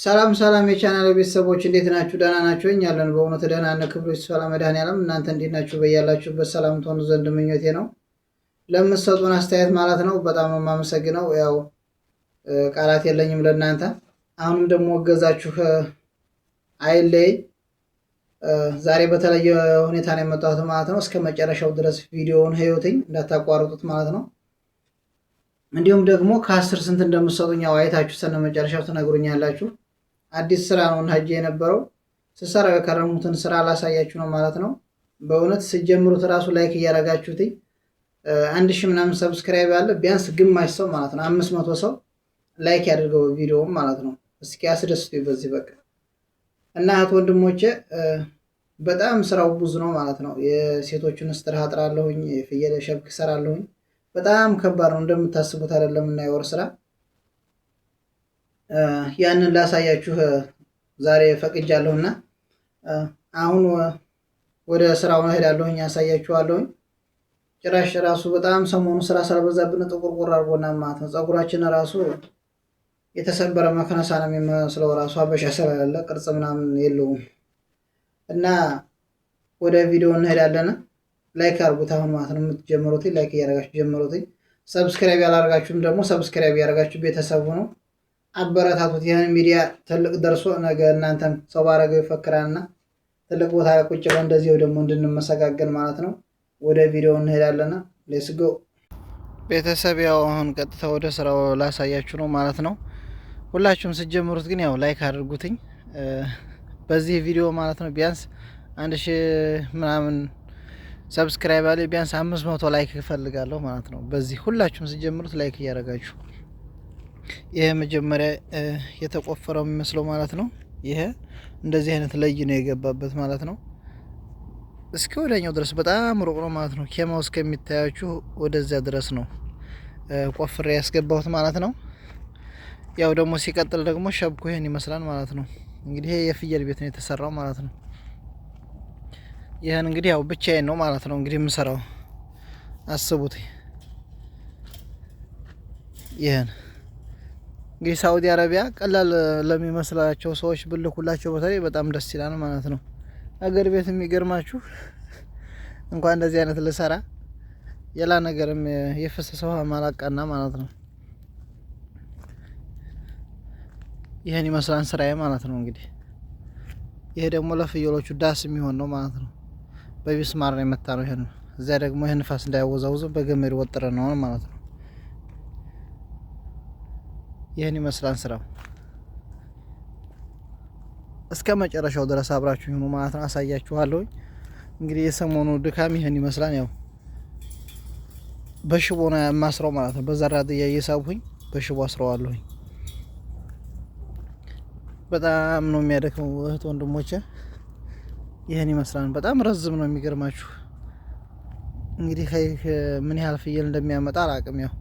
ሰላም ሰላም የቻናል ቤተሰቦች እንዴት ናችሁ? ደህና ናችሁ? እኛ አለን በእውነት ደህና ነን። ክብሩ ይስፋ ለመድኃኔዓለም። እናንተ እንዴት ናችሁ? በያላችሁበት ሰላም ትሆኑ ዘንድ ምኞቴ ነው። ለምትሰጡን አስተያየት ማለት ነው በጣም ነው የማመሰግነው። ያው ቃላት የለኝም ለእናንተ። አሁንም ደግሞ እገዛችሁ አይለይ። ዛሬ በተለየ ሁኔታ ነው የመጣሁት ማለት ነው። እስከ መጨረሻው ድረስ ቪዲዮውን ህይወትኝ እንዳታቋርጡት ማለት ነው። እንዲሁም ደግሞ ከ10 ስንት እንደምትሰጡኝ ያው አይታችሁ እስከ መጨረሻው ትነግሩኛላችሁ። አዲስ ስራ ነው እና ሄጄ የነበረው ስሰራው የከረሙትን ስራ ላሳያችሁ ነው ማለት ነው። በእውነት ስጀምሩት እራሱ like እያደረጋችሁትኝ 1000 ምናምን subscribe አለ። ቢያንስ ግማሽ ሰው ማለት ነው 500 ሰው like ያድርገው ቪዲዮውን ማለት ነው። እስኪ አስደስቱ በዚህ በቃ። እና እህት ወንድሞቼ በጣም ስራው ብዙ ነው ማለት ነው። የሴቶቹን ስትራሃ አጥራለሁኝ፣ የፍየል ሸብክ እሰራለሁኝ። በጣም ከባድ ነው እንደምታስቡት አይደለም። እና የወር ስራ ያንን ላሳያችሁ ዛሬ ፈቅጃለሁና አሁን ወደ ስራው እሄዳለሁኝ፣ ያሳያችኋለሁኝ። ጭራሽ ራሱ በጣም ሰሞኑ ስራ ስለበዛብን ጥቁርቁር አድርጎናል ማለት ነው። ፀጉራችን ራሱ የተሰበረ መክነሳ ነው የሚመስለው ራሱ ሀበሻ ስለሌለ ቅርጽ ምናምን የለውም። እና ወደ ቪዲዮ እንሄዳለን። like አድርጉት አሁን ማለት ነው የምትጀምሩት like እያደረጋችሁ ጀምሩት። subscribe ያላደረጋችሁም ደግሞ subscribe እያደረጋችሁ ቤተሰቡ ነው አበረታቱት። ይህን ሚዲያ ትልቅ ደርሶ ነገ እናንተም ሰው ባረገው ይፈክራልና ትልቅ ቦታ ላይ ቁጭ ብለን እንደዚሁ ደግሞ እንድንመሰጋገን ማለት ነው። ወደ ቪዲዮ እንሄዳለንና let's go ቤተሰብ። ያው አሁን ቀጥታ ወደ ስራው ላሳያችሁ ነው ማለት ነው። ሁላችሁም ስትጀምሩት ግን ያው like አድርጉትኝ በዚህ ቪዲዮ ማለት ነው። ቢያንስ 1000 ምናምን subscribe አለ፣ ቢያንስ 500 like እፈልጋለሁ ማለት ነው። በዚህ ሁላችሁም ስትጀምሩት like እያደረጋችሁ። ይሄ መጀመሪያ የተቆፈረው የሚመስለው ማለት ነው። ይሄ እንደዚህ አይነት ለይ ነው የገባበት ማለት ነው። እስከ ወዲያኛው ድረስ በጣም ሩቅ ነው ማለት ነው። ኬማው እስከሚታያችሁ ወደዚያ ድረስ ነው ቆፍሬ ያስገባሁት ማለት ነው። ያው ደግሞ ሲቀጥል ደግሞ ሸብኩ ይሄን ይመስላል ማለት ነው። እንግዲህ ይሄ የፍየል ቤት ነው የተሰራው ማለት ነው። ይሄን እንግዲህ ያው ብቻዬን ነው ማለት ነው እንግዲህ የምሰራው፣ አስቡት። ይሄን እንግዲህ ሳኡዲ አረቢያ ቀላል ለሚመስላቸው ሰዎች ብልኩላቸው በተለይ በጣም ደስ ይላል ማለት ነው። አገር ቤት የሚገርማችሁ እንኳን እንደዚህ አይነት ልሰራ ሌላ ነገርም የፈሰሰ ውሃ ማላቃና ማለት ነው። ይሄን ይመስላል ስራዬ ማለት ነው። እንግዲህ ይሄ ደግሞ ለፍየሎቹ ዳስ የሚሆን ነው ማለት ነው። በቢስማር ነው የመታ ነው። ይሄን እዚያ ደግሞ ይሄን ንፋስ እንዳያወዛውዘው በገመድ ወጥረ ነው ማለት ነው። ይሄን ይመስላል ስራው። እስከ መጨረሻው ድረስ አብራችሁ ይሁኑ ማለት ነው። አሳያችኋለሁ። እንግዲህ የሰሞኑ ድካም ይሄን ይመስላል። ያው በሽቦ ነው የማስረው ማለት ነው። በዘራጥያ እየሳብሁኝ በሽቦ አስረዋለሁኝ። በጣም ነው የሚያደክመው እህት ወንድሞቼ። ይሄን ይመስላል። በጣም ረዝም ነው የሚገርማችሁ። እንግዲህ ምን ያህል ፍየል እንደሚያመጣ አላቅም። ያው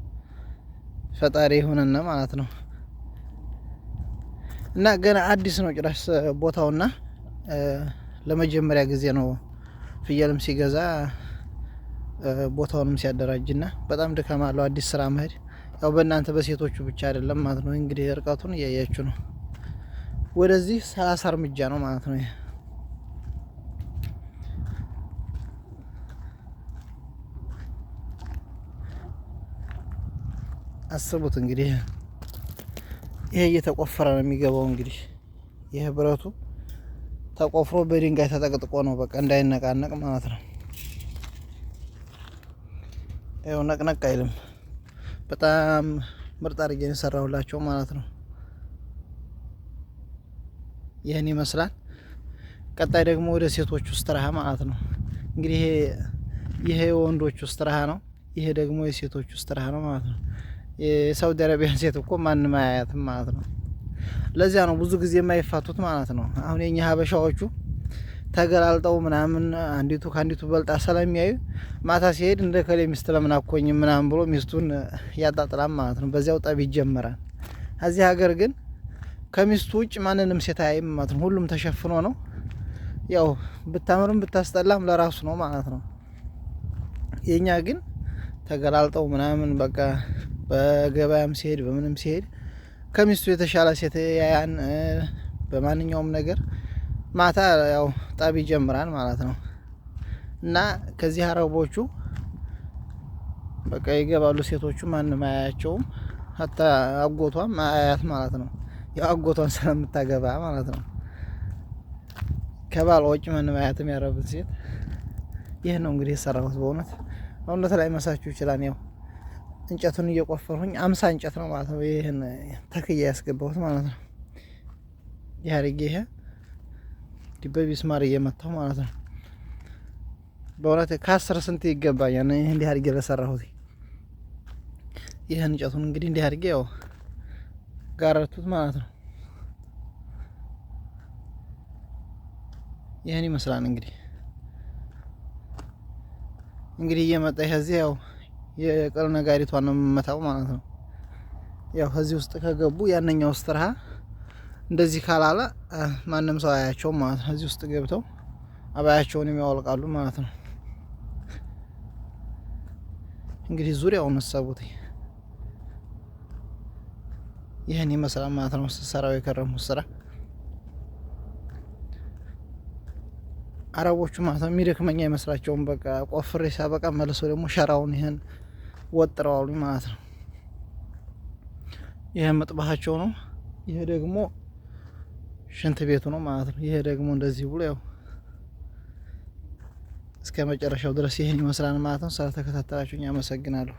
ፈጣሪ ይሁንና ማለት ነው። እና ገና አዲስ ነው ጭራሽ ቦታውና ለመጀመሪያ ጊዜ ነው ፍየልም ሲገዛ ቦታውንም ሲያደራጅና በጣም ድካም አለው አዲስ ስራ መሄድ። ያው በእናንተ በሴቶቹ ብቻ አይደለም ማለት ነው። እንግዲህ እርቀቱን እያያችሁ ነው። ወደዚህ 30 እርምጃ ነው ማለት ነው። አስቡት እንግዲህ ይሄ እየተቆፈረ ነው የሚገባው። እንግዲህ ይሄ ብረቱ ተቆፍሮ በድንጋይ ተጠቅጥቆ ነው በቃ እንዳይነቃነቅ ማለት ነው። ይኸው ነቅነቅ አይልም። በጣም ምርጥ አድርጌ የሰራሁላቸው ማለት ነው። ይህን ይመስላል። ቀጣይ ደግሞ ወደ ሴቶቹ ስትራሃ ማለት ነው። እንግዲህ ይሄ የወንዶቹ ስትራሃ ነው። ይሄ ደግሞ የሴቶቹ ስትራሃ ነው ማለት ነው። የሳውዲ አረቢያን ሴት እኮ ማንም አያያትም ማለት ነው። ለዚያ ነው ብዙ ጊዜ የማይፋቱት ማለት ነው። አሁን የኛ ሀበሻዎቹ ተገላልጠው ምናምን አንዲቱ ከአንዲቱ በልጣ ስለሚያዩ ማታ ሲሄድ እንደ ከሌ ሚስት ለምን አኮኝ ምናምን ብሎ ሚስቱን ያጣጥላል ማለት ነው። በዚያው ጠብ ይጀመራል። እዚህ ሀገር ግን ከሚስቱ ውጭ ማንንም ሴት አያይም ማለት ነው። ሁሉም ተሸፍኖ ነው። ያው ብታምርም ብታስጠላም ለራሱ ነው ማለት ነው። የኛ ግን ተገላልጠው ምናምን በቃ በገበያም ሲሄድ በምንም ሲሄድ ከሚስቱ የተሻለ ሴት ያያን በማንኛውም ነገር ማታ ያው ጠብ ይጀምራል ማለት ነው። እና ከዚህ አረቦቹ በቃ ይገባሉ። ሴቶቹ ማንም አያያቸውም። ሀታ አጎቷም አያያት ማለት ነው። ያው አጎቷን ስለምታገባ ማለት ነው። ከባሏ ውጭ ማንም አያትም ያረብን ሴት። ይህ ነው እንግዲህ የሰራሁት። በእውነት እውነት ላይ መሳችሁ ይችላል። ያው እንጨቱን እየቆፈርሁኝ 50 እንጨት ነው ማለት ነው። ይህን ተክያ ያስገባሁት ማለት ነው። ይህ አድርጌ ይሄ በቢስማር እየመታሁ ማለት ነው። በእውነት ከ10 ስንት ይገባኛል? ይህ እንዲህ አድርጌ ለሰራሁት ይህን እንጨቱን እንግዲህ እንዲህ አድርጌ ያው ጋረቱት ማለት ነው። ይህን ይመስላል እንግዲህ እየመጣ ከዚህ ያው የቅል ነጋሪቷን ነው የምመታው ማለት ነው። ያው ከዚህ ውስጥ ከገቡ ያነኛው ስትርሃ እንደዚህ ካላለ ማንም ሰው አያቸውም ማለት ነው። እዚህ ውስጥ ገብተው አባያቸውን የሚያወልቃሉ ማለት ነው። እንግዲህ ዙሪያውን ሰቡት። ይህን ይመስላል ማለት ነው ስሰራው የከረሙት ስራ። አረቦቹ ማለት ነው የሚደክመኝ አይመስላቸውም። በቃ ቆፍሬ ሳበቃ መልሰው ደግሞ ሸራውን ይህን ወጥረዋሉ ማለት ነው። ይህ መጥባሃቸው ነው። ይሄ ደግሞ ሽንት ቤቱ ነው ማለት ነው። ይሄ ደግሞ እንደዚህ ብሎ ያው እስከ መጨረሻው ድረስ ይህን ይመስላል ማለት ነው። ስለተከታተላችሁኝ አመሰግናለሁ።